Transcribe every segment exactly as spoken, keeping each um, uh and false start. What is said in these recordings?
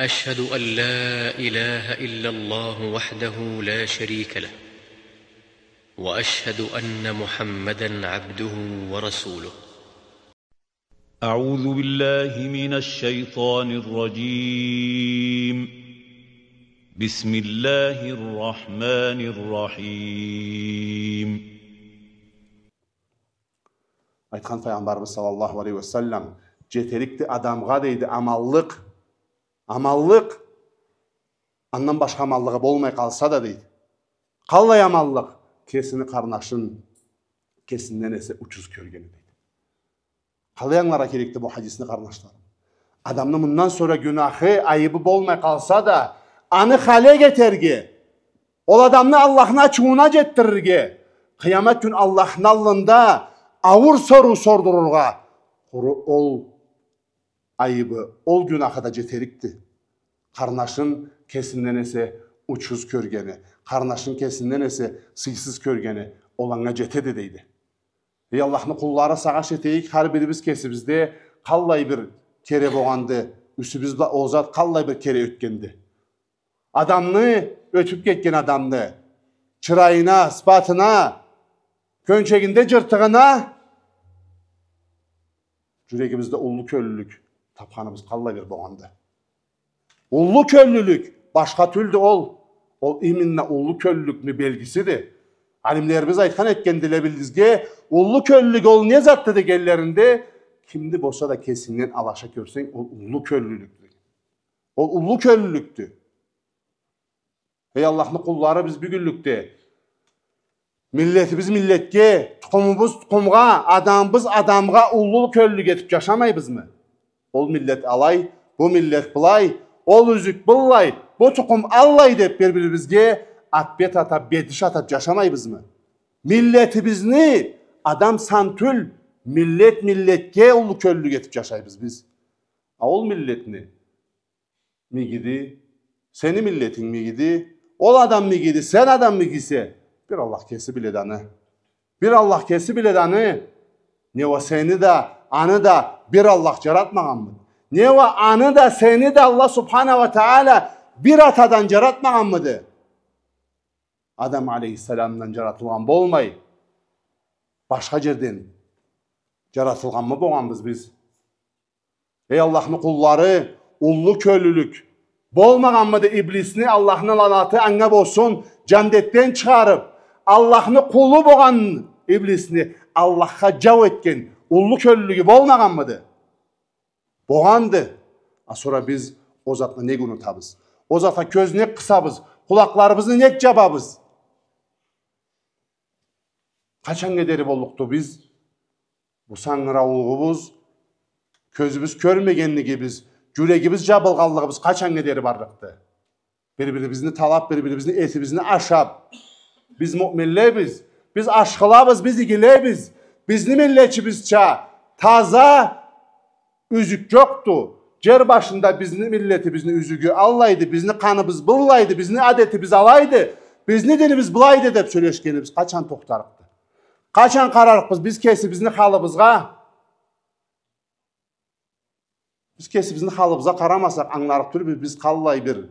أشهد أن لا إله إلا الله وحده لا شريك له، وأشهد أن محمدا عبده ورسوله. أعوذ بالله من الشيطان الرجيم. بسم الله الرحمن الرحيم. Айтхан Файгъамбарыбыз саллаллаху алейхи ва саллам, джетерикди адамгъа, дейди, аманлыкъ, аманлыкъ, андан башха аманлыгъы болмай къалса да, дейди. Къаллай аманлыкъ? Кесини къарнашын кесинден эсе учуз кёргени, дейди. Къалай ангыларгъа керекди бу хадисни, къарнашларым? Адамны мындан сора гюнахы, айыбы болмай къалса да, аны халек этерге, ол адамны Аллахны ачыуна джетдирирге, къыямат кюн Аллахны аллында ауур соруу сордурургъа, къуру ол айыбы, ол гюнахы да джетерикди. Къарнашын кесинден эсе учуз кёргени, къарнашын кесинден эсе сыйсыз кёргени, ол анга джетеди, дейди. Эй Аллахны къуллары, сагъыш этейик, хар бирибиз кесибизде къаллай бир кере богъанды, юсюбюз бла ол зат къаллай бир кере ётгенди. Адамны, ётюб кетген адамны чырайына, сыфатына, кёнчегинде джыртыгъына джюрегибизде уллу кёллюлюк табханыбыз къаллай бир богъанды. Уллу кёллюлюк башха тюлдю ол. Ол именно уллу кёллюлюкню белгисиди. Алимлерибиз айтхан этгендиле, билдирирге, уллу кёллюлюк ол не затды дегенлеринде, кимни болса да кесингден алаша кёрсенг, ол уллу кёллюлюкдю. Ол уллу кёллюлюкдю. Эй Аллахны къуллары, биз бюгюнлюкде миллетибиз миллетге, тукъумубуз тукъумгъа, адамыбыз адамгъа уллу кёллюлюк этиб джашамайбызмы? Ол миллет алай, бу миллет былай, ол юзюк быллай, бу тукъум аллай деб бир-бирибизге ат-бет атаб, бетиш атаб джашамайбызмы? Миллетибизни адам сан тюл, миллет миллетге уллу кёллюлюк этиб джашайбыз биз. А ол миллетни мигиди, сени миллетинг мигиди, ол адам мигиди, сен адам мигисе, бир Аллах кеси биледи аны. Бир Аллах кеси биледи аны. Не уа сени да, аны да бир Аллах джаратмагъанмыды? Не уа аны да, сени да Аллах субханаху уа тагъала бир атадан джаратмагъанмыды? Адам алейхиссаламдан джаратылгъан болмай, башха джерден джаратылгъанмы богъанбыз биз? Эй Аллахны къуллары, уллу кёллюлюк болмагъанмыды Иблисни, Аллахны лаанаты анга болсун, джандетден чыгъарыб, Аллахны къулу богъан Иблисни Аллахха джау этген уллу кёллюлюгю болмагъанмыды? Богъанды. А сора биз ол затны нек унутабыз? Ол затха кёз нек къысабыз? Къулакъларыбызны нек джабабыз? Къачаннга дери боллукъду биз бу сангыраугъубуз, кёзюбюз кёрмегенлигибиз, джюрегибиз джабылгъанлыгъыбыз къачаннга дери барлыкъды? Бир-бирибизни талаб, бир-бирибизни этибизни ашаб, биз муъминлебиз, биз ашхылабыз, биз игилебиз, бизни миллетибизча таза юзюк джокъду. Джер башында бизни миллетибизни юзюгю аллайды, бизни къаныбыз быллайды, бизни адетибиз алайды, бизни динибиз былайды деб сёлешгенибиз къачан тохтарыкъды? Къачан къарарыкъбыз биз кесибизни халыбызгъа? Биз кесибизни халыбызгъа къарамасакъ, ангыларыкъ тюлбюз биз къаллай бир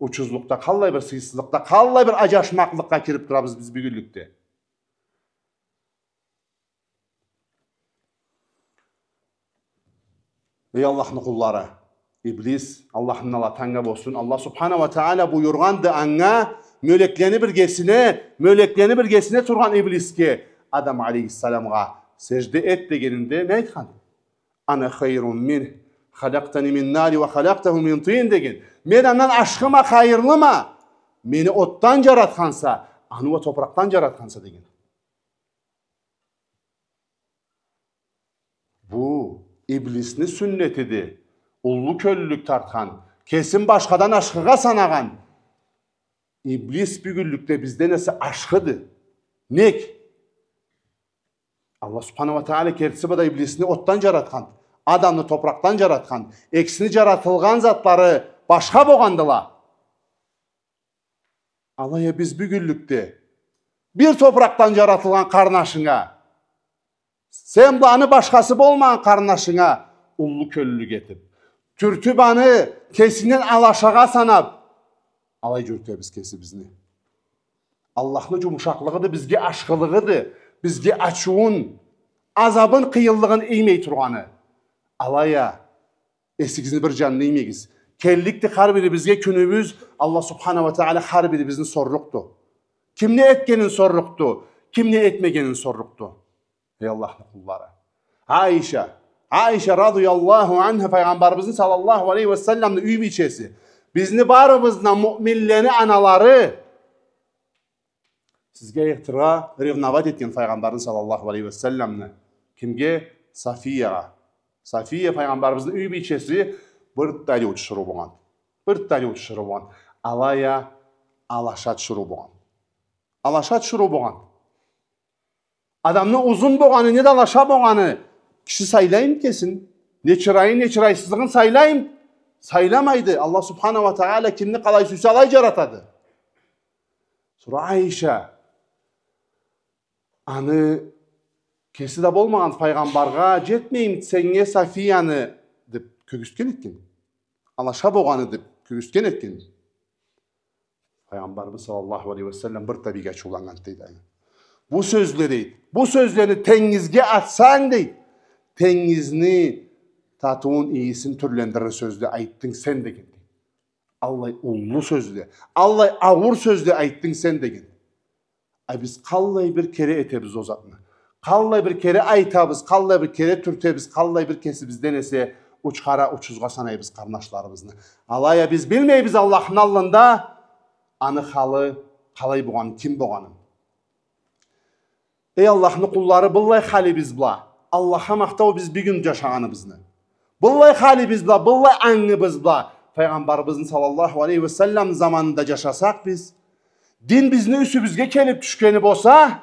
учузлукъда, къаллай бир сыйсызлыкъда, къаллай бир аджашмакълыкъгъа кириб турабыз биз бюгюнлюкде. Эй Аллахны къуллары, Иблис, Аллахны налаты анга болсун, Аллах субханаху уа тагъала буюргъанды анга, мёлеклени биргесине, мёлеклени биргесине тургъан Иблисге, Адам алейхиссаламгъа сежде эт дегенинде, не айтхан? «Ана хайрун минху, халакътани мин нарин ва халакътаху мин тин», деген. Мен андан ашхыма, хайырлыма. Мени отдан джаратханса, аны уа топуракъдан джаратханса, деген. Бу Иблисни сюннетиди. Уллу кёллюлюк тартхан, кесин башхадан ашхыгъа санагъан. Иблис бюгюнлюкде бизден эсе ашхыды. Нек? Аллах субханаху уа тагъала кертиси бла да Иблисни отдан джаратхан, Адамны топуракъдан джаратхан, экисини джаратылгъан затлары башха богъандыла. Алай а биз бюгюнлюкде бир топуракъдан джаратылгъан къарнашынга, сен бла аны башхасы болмагъан къарнашынга уллу кёллюлюк этиб, Тюртюб аны, кесинден алашагъа санаб, алай джюрютебиз кесибизни. Аллахны джумушакълыгъыды, бизге ашхылыгъыды, бизге ачыуун, азабын, къыйынлыгъын иймей тургъаны. Алай а, эсигизни бир джанына иймегиз. Келликди хар бирибизге кюнюбюз, Аллах Субхана уа Тагъала хар бирибизни сорлукъду. Ким не этгенин сорлукъду, ким не этмегенин сорлукъду. Эй Аллахны къуллары. Айша, Айша радыяллаху анха, Файгъамбарыбызны саллаллаху алейхи уа салламны юй бийчеси. Бизни барыбызны, муъминлени аналары. Сизге айыртыргъа, ревновать этген Файгъамбарны саллаллаху алейхи уа салламны. Кимге? Сафиягъа. Сафия Файгъамбарыбызны юй бийчеси, бир да ариу тиширыу болгъан. Бир да ариу тиширыу болгъан. Алай а алаша тиширыу болгъан. Алаша тиширыу болгъан. Адамны узун болгъаны, неда алаша болгъаны, киши сайлаймы кесин? Не чырайын, не чырайсызлыгъын сайлаймы? Сайламайды. Аллах Субхана уа Тагъала кимни къалай сюйсе, алай джаратады. Сора Айша, аны кеси да болмагъан Файгъамбаргъа, джетмейми сеннге Сафияны, деб кёргюзтген этген. Алаша болгъаны деб кёргюзтген этген. Файгъамбарыбыз саллаллаху алейхи уа саллам бир да бек ачыуланнган, дейди. Бу сёзле, дейди, бу сёзлени тенгизге атсанг, дейди, тенгизни татыуун, ийисин тюрлендирир сёзле айтдынг сен, деген. Аллай уллу сёзле, аллай ауур сёзле айтдынг сен, деген. А биз къаллай бир кере этебиз ол затны. Къаллай бир кере айтабыз, къаллай бир кере тюртебиз, къаллай бир кесибизден эсе учхара, учузгъа санайбыз къарнашларыбызны. Алай а биз билмейбиз Аллахны аллында аны халы къалай болгъанын, ким болгъанын. Эй Аллахны къуллары, быллай халибиз бла Аллахха махтау биз бюгюн джашагъаныбызны. Быллай халибиз бла, быллай ангыбыз бла Файгъамбарыбызны саллаллаху алейхи уа саллам заманында джашасакъ биз, дин бизни юсюбюзге келиб тюшгени болса,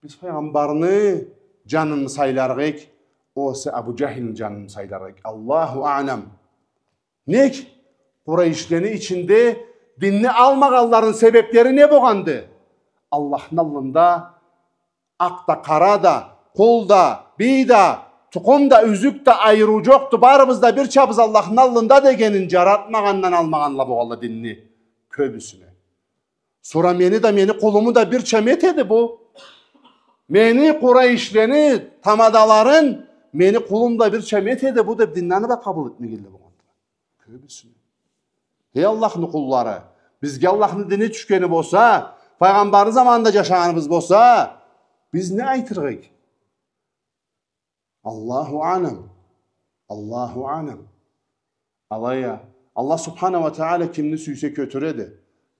биз Файгъамбарны джанын сайларыкъ эдик, огъесе Абу Джахилни джанын сайларыкъ эдик. Аллаху аълам. Нек? Къурайшлени ичинде динни алмагъанларыны себеблери не болгъанды? Аллахны аллында акъ да, къара да, къул да, бий да, тукъум да, юзюк да айырыу джокъду, барыбыз да бирчабыз Аллахны аллында дегенин джаратмагъандан алмагъанла болгъанла динни кёбюсюне. Сора мени да, мени къулуму да бирча ма этеди бу. Мени, къурайшлени тамадаларын мени къулум да бирча ма этеди бу деб, динни аны да къабыл этмегенле болгъанды. Кёбюсюне. Эй Аллахны къуллары, бизге Аллахны дини тюшгени болса, Файгъамбарны заманында джашагъаныбыз болса, биз не айтырыкъ эдик? Аллаху аълам. Аллаху аълам. Алай а, Аллах Субхана уа Тагъала кимни сюйсе кётюреди,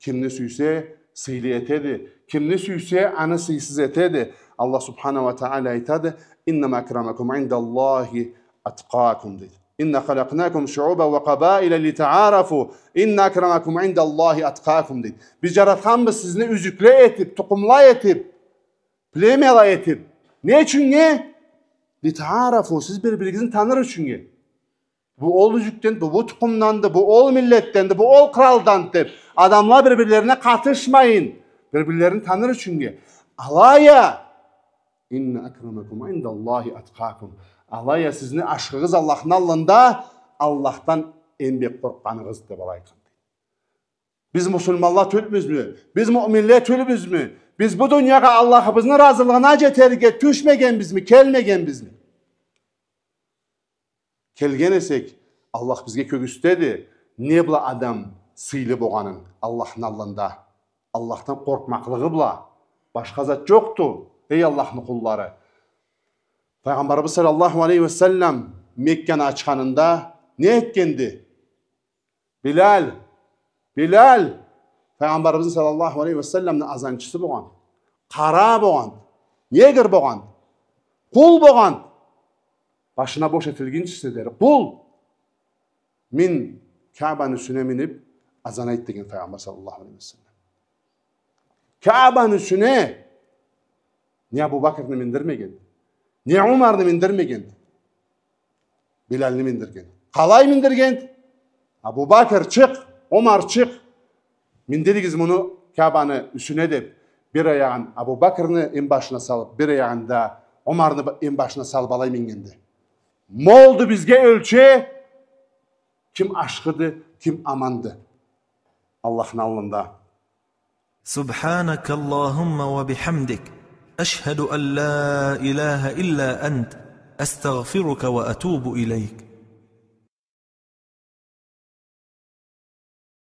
кимни сюйсе сыйлы этеди, кимни сюйсе аны сыйсыз этеди. Аллах Субхана уа Тагъала айтады: «Иннама акрамакум индаллахи аткъакум», дейди. «Инна халакънакум шуубан уа къабаила литаарафу, инна акрамакум индаллахи аткъакум», дейди. Биз джаратханбыз сизни юзюкле этиб, тукъумла этиб, племяла этиб. Не ючюннге? «Литаарафу», сиз бир-биригизни таныр ючюннге. Бу ол юзюкденди, бу, бу тукъумданды, бу ол миллетденди, бу ол къралданды деб, адамла бир-бирлерине къатышмайын, бир-бирлерин таныр ючюннге. Алай а, «Инна акрамакум индаллахи аткъакум». Алай а сизни ашхыгъыз Аллахны аллында Аллахдан эм бек къоркъгъаныгъыз, деб алай айтхан. Биз муслиманла тюлмюбюзмю? Биз муъминле тюлмюбюзмю? Биз бу дуниягъа Аллахыбызны разылыгъына джетерге тюшмегенбизми, келмегенбизми? Келген эсек, Аллах бизге кёргюзтеди, не бла адам сыйлы болгъанын Аллахны аллында. Аллахдан къоркъмакълыгъы бла. Башха зат джокъду, эй Аллахны къуллары. Файгъамбарыбыз саллаллаху алейхи уа саллам Мекканы ачханында не этгенди? Билал, Билал, Файгъамбарыбызны саллаллаху алейхи уа салламны азанчысы болгъан, къара болгъан, негр болгъан, къул болгъан. Башына бош этилгинчисине дери къул. Мин Каабаны юсюне миниб азан айт деген Файгъамбар саллаллаху алейхи уа саллам. Каабаны юсюне не Абу Бакрны миндирмеген, не Умарны миндирмеген. Билалны миндирген. Къалай миндирген? Абу Бакр, чыкъ, Умар, чыкъ. Миндиригиз муну Каабаны юсюне деб, бир аягъын Абу Бакрны инбашына салыб, бир аягъын да Умарны ба-, инбашына салыб алай мингенди. Молду бизге ёлче, ким ашхыды, ким аманды Аллахны аллында. سبحانك اللهم وبحمدك، أشهد أن لا إله إلا أنت، أستغفرك وأتوب إليك.